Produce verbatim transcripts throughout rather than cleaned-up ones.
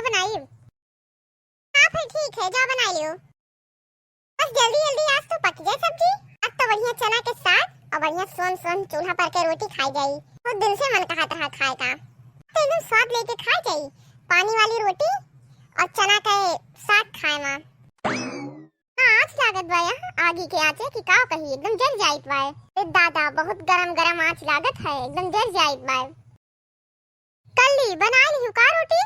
बनाई। हाँ, फिर ठीक है, जा बनाई लियो। बस जल्दी जल्दी आज तो पक जाए सब्जी। आज तो बढ़िया चना के साग और बढ़िया सोन सोन चूल्हा पर के रोटी खाई जाई। बहुत दिन से मन कहत रहा खाए का, तो एकदम स्वाद लेके खाए जाई। पानी वाली रोटी और चना के साग खाए मा। हाँ, आँच लागत बा यहाँ, आगी के आँचे कि का कही, एकदम जर जाइत बा। ए दादा, बहुत गरम गरम आँच लागत है, एकदम जर जाइत बा। कर ली, बनाइ लिहू का रोटी?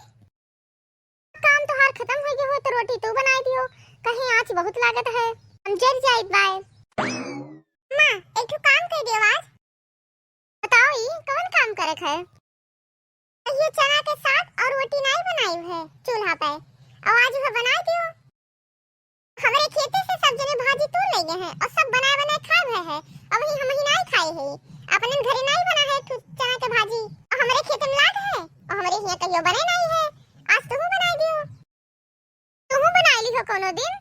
काम तोहार खतम होइ गयो हो तो रोटी तू बनाइ दियो, कहीं आँच बहुत लागत है, हम जर जाइत बाय। माँ, एक ठो काम कर दियो आज। बताओ, ई कौन काम करे है? ये चना के साग और रोटी नाई बनाई है चूल्हा पे, और आज वह बनाइ दियो। हमरे खेते से सब जने भाजी तोड़ ले गए हैं और सब बनाए बनाए खाए भए है। अब वही हम ही नाई खाए है, अपने घरे नाई बना है ठु-, चना के भाजी। और हमरे खेते में लाग है और हमरे हियाँ कहियो बने नाई है। आज तुहू बनाए दियो। तुहू बनाए लिहो कोनो दिन।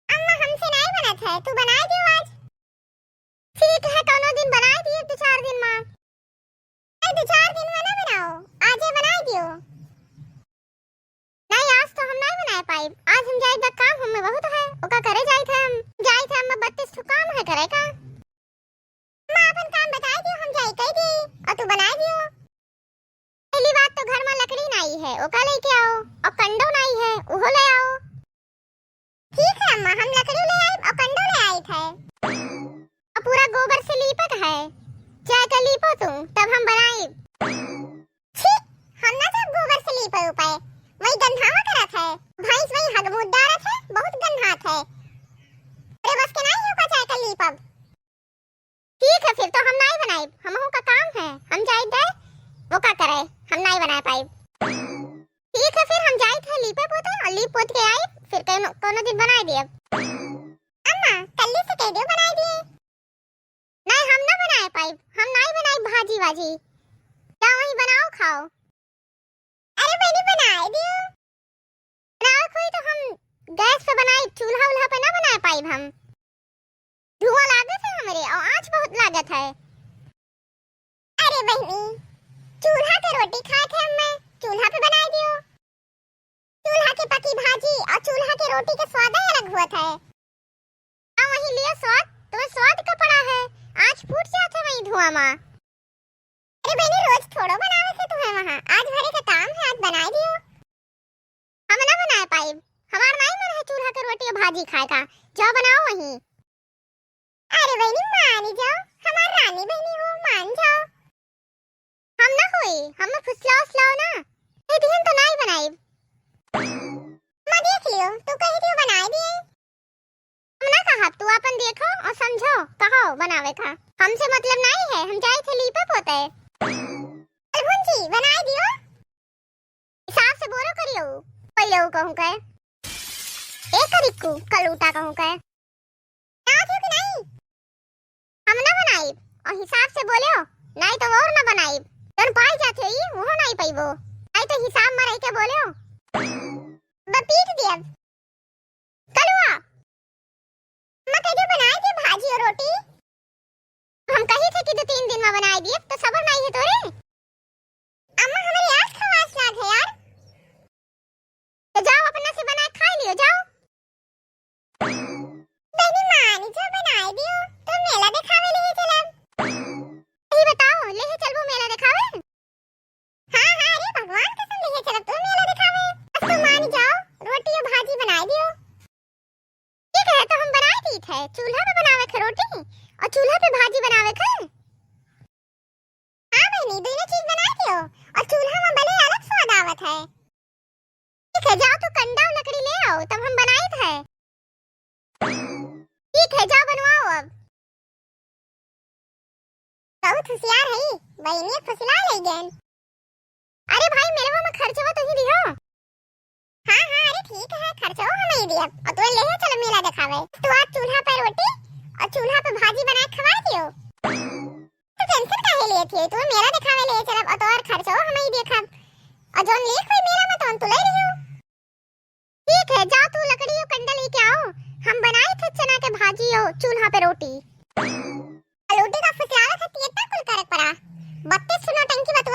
अम्मा, हमसे नाई बनत है, तू बनाए दियो आज। ठीक है, कोनो दिन बनाए दिए, दो चार दिन मा। ए, दो चार दिन मा ना बनाओ, आजे बनाए दियो। नहीं, आज तो हम नहीं बनाए पाइब। आज हम जाइब बा काम, हमें बहुत है, ओका करे जाइत है हम। जाइत है, हमें बत्तीस ठो काम है करे का। माँ, अपन काम बताए दियो, हम जाई कह दी, और तू बनाए दियो। पहली बात तो घर में लकड़ी नहीं है, ओका लेके आओ, और कंडो नहीं है, उहो ले आओ। ठीक है अम्मा, हम लकड़ी ले आइब और कंडो ले आइत है। और पूरा गोबर से लीपक है, जाके लीपो तू, तब हम बनाइब। छी, हम ना जाब गोबर से लीपे उपे, वही गंधावा करत है, भैंस वही हगमूत डारत है, बहुत गंधात है। अरे बस के नहीं होगा जाके लीपब। ठीक है, फिर तो हम नाई बनाइब, हमहू का काम है, हम जाई दे, वो का करे, हम नाई बनाए पाइब। ठीक है, फिर हम जाई थे लीपे पोते और लीप पोत के आई, फिर कौनो, कौनो दिन बनाए दिए। अम्मा, कल्ली से कह दियो बनाए दिए। नहीं, हम ना बनाए पाइब, हम नाई बनाइब भाजी वाजी, जा वहीं बनाओ खाओ। अरे बहनी, बनाए दियो। बनावे कोई तो हम गैस पे बनाई, चूल्हा उल्हा पे ना बनाए पाइब हम। धुआं लागत है हमरे और आँच बहुत लागत है। अरे बहनी, चूल्हा के रोटी खाए थे हमें, चूल्हा पे बनाए दियो। चूल्हा के पकी भाजी और चूल्हा के रोटी के स्वाद ही अलग होत है। आ वही लिए स्वाद, तुम्हें स्वाद का पड़ा है, आँच फूट जात है वही धुआं मा। अरे बहनी, रोज थोड़ो बनावे से तुम्हें वहाँ, आज भरे का काम है, आज बनाए दियो। हम ना बनाए पाइब, हमार नाई मन है चूल्हा के रोटी और भाजी खाए का, जाओ बनाओ वहीं। अरे बहनी, मान जाओ, हमार रानी बहनी हो, मान जाओ। हम ना होई, हमें फुसलाओ उसलाओ ना, ये दिहन तो नाई बनाइब। मैं देख लियो, तू कह दियो बनाए दिए। हम ना कहब, तू अपन देखो और समझो, कहो बनावे का। हमसे मतलब नहीं है, हम जाई थे लीपे पोते। चल भुंजी, बनाए दियो। हिसाब से बोलो करियो, पहले वो कहूँ कहे। ए करिक्कू, कलूटा कहूँ कहे। ना थियो कि नहीं? हम ना बनाइब, और हिसाब से बोलियो, नहीं तो और ना बनाइब। जौन पाई जात है ई, वो नहीं पाइबो। नहीं तो हिसाब में रह के बोलियो। बपीट दियब। कलुआ, अम्मा कह दियो बनाए दे भाजी और रोटी। हम कही थे कि दो तीन दिन में बनाए दिए, तो सबर नहीं है तोरे। अम्मा, हमारी आज खवास लाग है यार। तो जाओ, अपना से बनाए खा लियो, जाओ। बहनी, मान जो बनाए दियो, तो मेला दिखावे ले चलब। सही बताओ, ले चलबो मेला दिखावे? हाँ, हाँ, अरे भगवान कसम, ले चलब तो मेला दिखावे। बस तू मान जाओ, रोटी और भाजी बनाए दियो। ठीक है, तो हम बनाए दी थे, चूल्हा पे बनावे थे रोटी और चूल्हा पे भाजी बनावे थे। हाँ बहनी, दोनों चीज बनाए दियो और चूल्हा में भले अलग स्वाद आवत है। ठीक है, जाओ तो कंडा और लकड़ी ले आओ, तब हम बनाए थे। ठीक है, जाओ बनवाओ अब। बहुत होशियार है, बहनिया फुसला ले गए। अरे भाई, मेलवा में खर्चवा तो ही दिहो। हाँ, हाँ, अरे ठीक है, खर्चवा हम ही दियब। और तू ले चलो मेला दिखावे। तू आज चूल्हा पे रोटी और चूल्हा पे भाजी बनाए खवा दियो। तो टेंशन काहे लेत है? तू मेला दिखावे ले चलब और तोर खर्चवा हम ही देखब। और जौन लेख होई मेला में तौन तू ले लियो। ठीक है, जाओ तू लकड़ी और कंडा लेके आओ, हम बनाए थे चना के भाजी और चूल्हा पे रोटी। रोटी का फुसलावे खातिर इतना कुल करे पड़ा। बत्तीस ठो नौटंकी बतुआ